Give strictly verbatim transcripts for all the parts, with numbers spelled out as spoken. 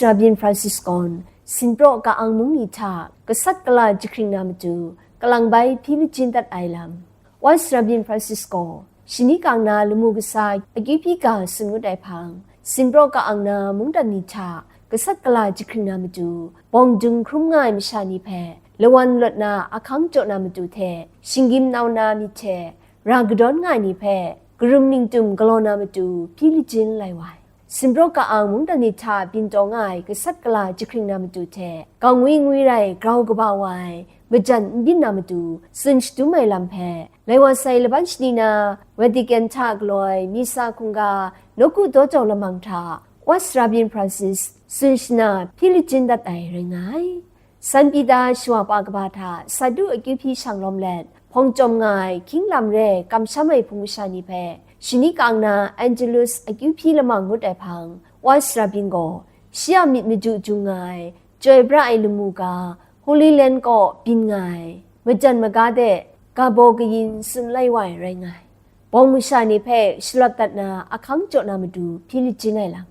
Rabin Francis gaw sinpraw ka-ang mung ni hta gasat gala jahkring na matu kalang bai hpyi lajin dat ai lam. Wa Rabin Francis gaw shani kang na lamu kasa akyu hpyi ga tsun ngut ai hpang, sinpraw ka-ang na mungdan ni hta gasat gala jahkring na matu, bawng dung hkrum nga ai masha ni hpe lawan lawt na ahkang jaw na matu hte, shinggyim nau na myit hte ra kadawn nga ai ni hpe karum ningtum galaw na matu hpyi lajin lai wa ai. Sinpraw ka-ang mungdan ni hta byin taw nga ai gasat gala jahkring na matu hte, kangwi ngwi rai grau kaba wa ai majan n byin na matu tsun shadum ai lam hpe, lai wa sai laban shani na Vatican hta galaw ai Misa hkungga nawku daw jau lamang hta, Wa Rabin Francis tsun shana hpyi lajin dat ai rai nga ai. San Pita shawa pa kaba hta Sadu akyu hpyi shang lawm let, hpawng chyawm nga ai hkying lam re kamsham ai hpung masha ni hpe, shani kang na Angelus akyu hpyi lamang ngut ai hpang, Wa Rabin gaw shi a myit maju jung nga ai, chyoi pra ai lamu ga, Holy Land kaw byin nga ai, majan maga de ga baw kayin tsun lai wa ai rai nga ai. Bawng masha ni hpe shalawt dat na ahkang jaw na matu hpyi lajin ai lam.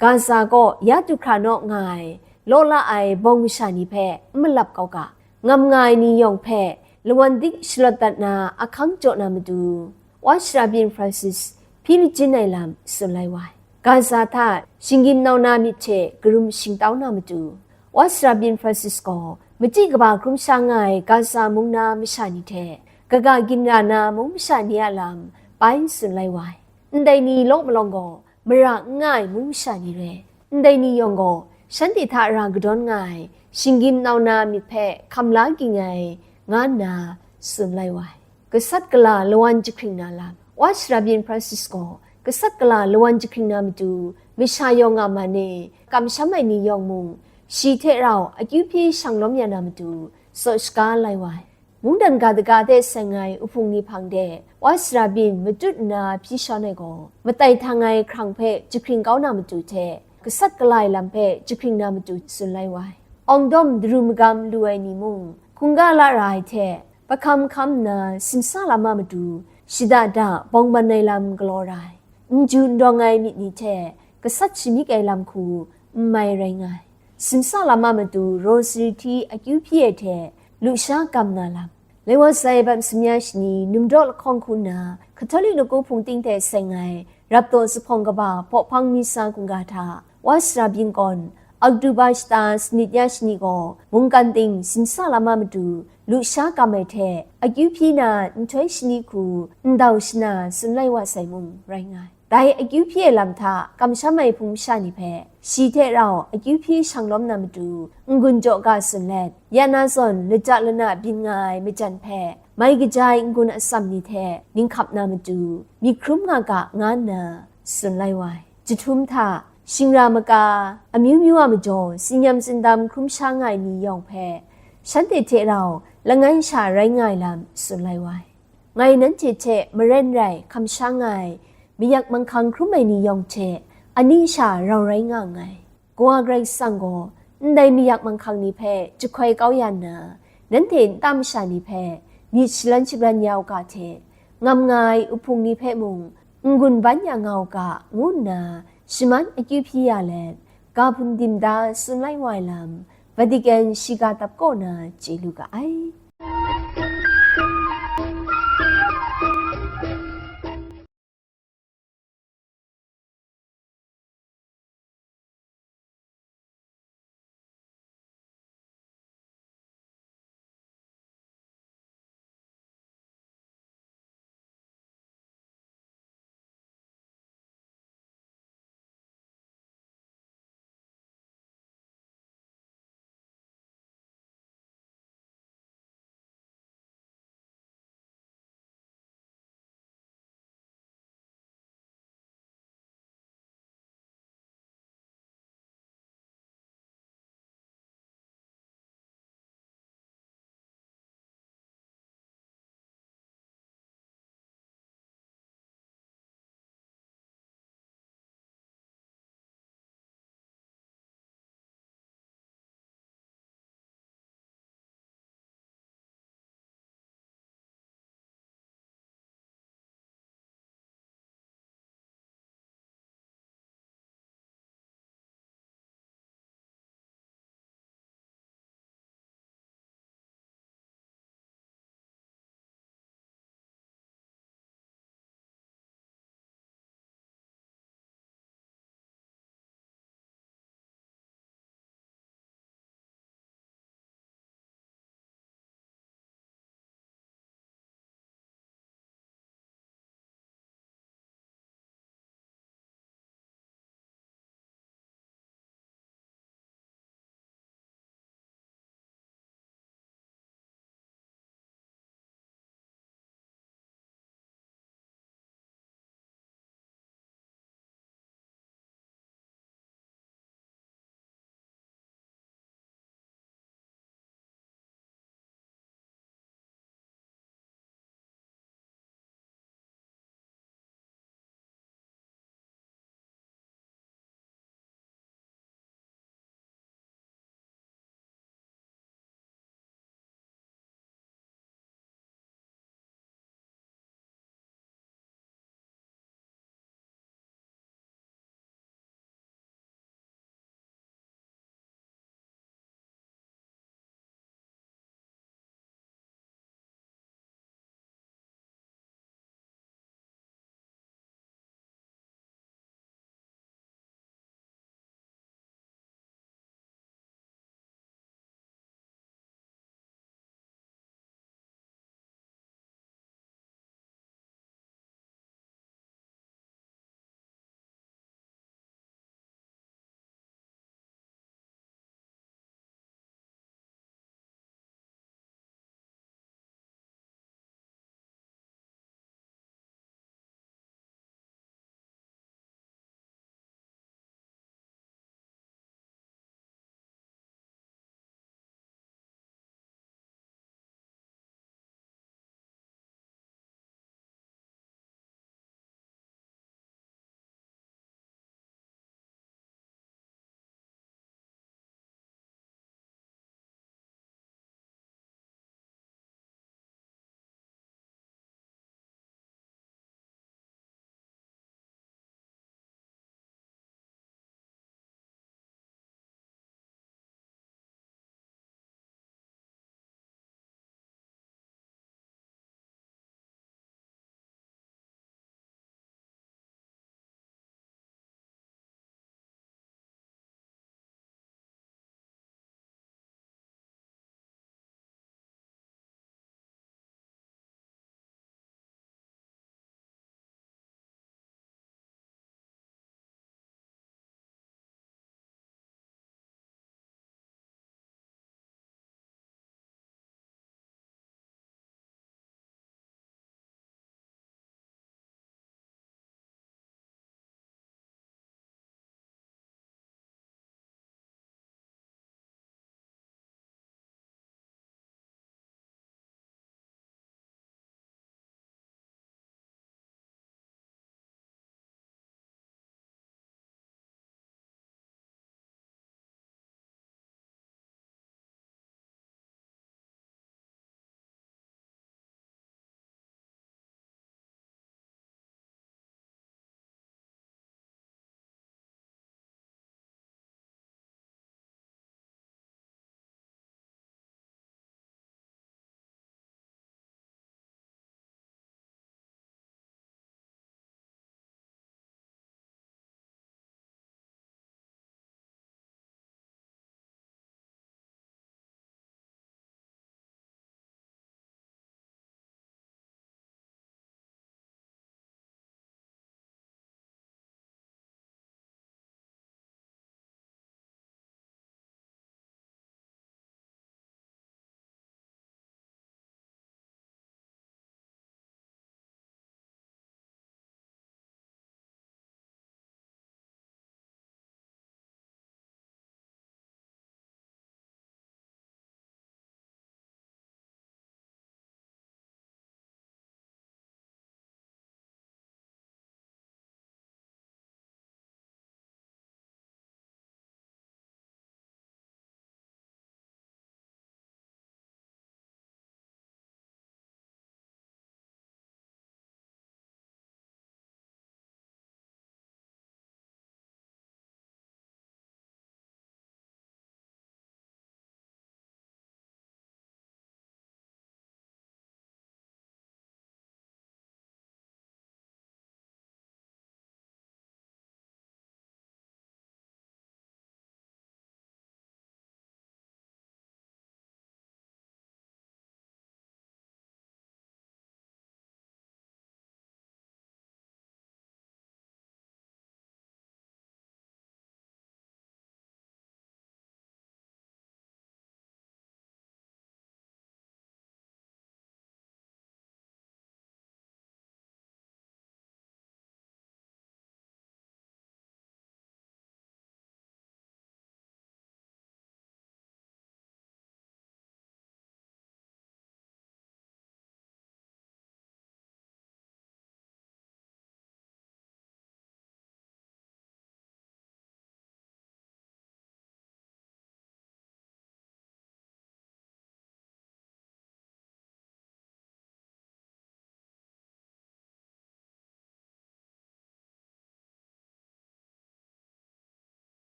Gaza kaw ya du hkra naw nga ai, law la ai bawng masha ni hpe n malap kau ga, ngam nga ai ni yawng hpe lawan dik shalawt dat na ahkang jaw na matu, Wa Rabin Francis hpyi lajin ai lam tsun lai wa ai. Gaza hta shinggyim nau na myit hte karum shingtau na matu, Wa Rabin Francis gaw machyi kaba hkrum sha nga ai Gaza mung na masha ni hte, kaga ginra na mung masha ni a lam bai tsun lai wa ai. Ndai ni law malawng gaw mara n nga ai mung masha ni re, ndai ni yawng gaw shanhte hta ra kadawn nga ai shinggyim nau na myit hpe hkam la ging ai, nga nna tsun lai wa ai. Gasat gala lawan jahkring na lam. Wa Rabin Francis gaw gasat gala lawan jahkring na matu, masha yawng a man e kamsham ai ni yawng mung, shi hte rau akyu hpyi shang lawm ya na matu, tsaw shaga lai wa ai. Mungdan ga daga de seng ai uhpung ni hpang de, Wa Rabin matut nna hpyi shawn ai gaw, matai htang ai hkrang hpe jahkring kau na matu hte, gasat gala ai lam hpe jahkring na matu tsun lai wa ai. Awng dawm daru magam lu ai ni mung, hkungga la ra ai hte, pahkam hkam nna simsa lam a matu, shada da bawng ban ai lam galaw ra ai. N ju n dawng ai myit ni hte, gasat shamyik ai lam hku n mai rai nga ai. Simsa lam a matu rosary hti akyu hpyi ai hte, lusha gam na lam. Lai wa sai bam samya shani numdaw lahkawng hku nna, Catholic nawku hpung ting hte seng ai, rap taw zuphpawng kaba hpaw hpang misa hkungga hta, Wa Rabin gaw, Oktoba shata sanit ya shani gaw, mungkan ting simsa lam a matu, lusha gam ai hte, akyu hpyi na nhtoi shani hku ndau shana tsun lai wa sai mung rai nga ai. Dai akyu hpyi ai lam hta kamsham ai hpung masha ni hpe, shi hte rau akyu hpyi shang lawm na matu, n-gun jaw ga tsun let, ya na zawn lata lana byin nga ai majan hpe, mai kaja ai n-gun atsam ni hte ninghkap na matu, myit hkrum nga ga, nga nna tsun lai wa ai. Jahtum hta, shingra maka, amyu myu a majaw, tsinyam tsindam hkrum sha nga ai ni yawng hpe, shanhte hte rau langai sha rai nga ai lam tsun lai wa ai. Ngai nanhte hte maren rai hkam sha nga ai, mayak manghkang hkrum ai ni yawng hte, ani sha rau rai nga nngai. Kawa Karai Kasang gaw, ndai mayak manghkang ni hpe jahkoi kau ya nna, nanhte nta masha ni hpe myit shalan shabran ya u ga hte, ngam nga ai uhpung ni hpe mung, n-gun ban ya nga u ga, ngu nna shaman akyu hpyi ya let, ga hpun dim da tsun lai wa ai lam, Vatican shiga dap kaw na chye lu ga ai.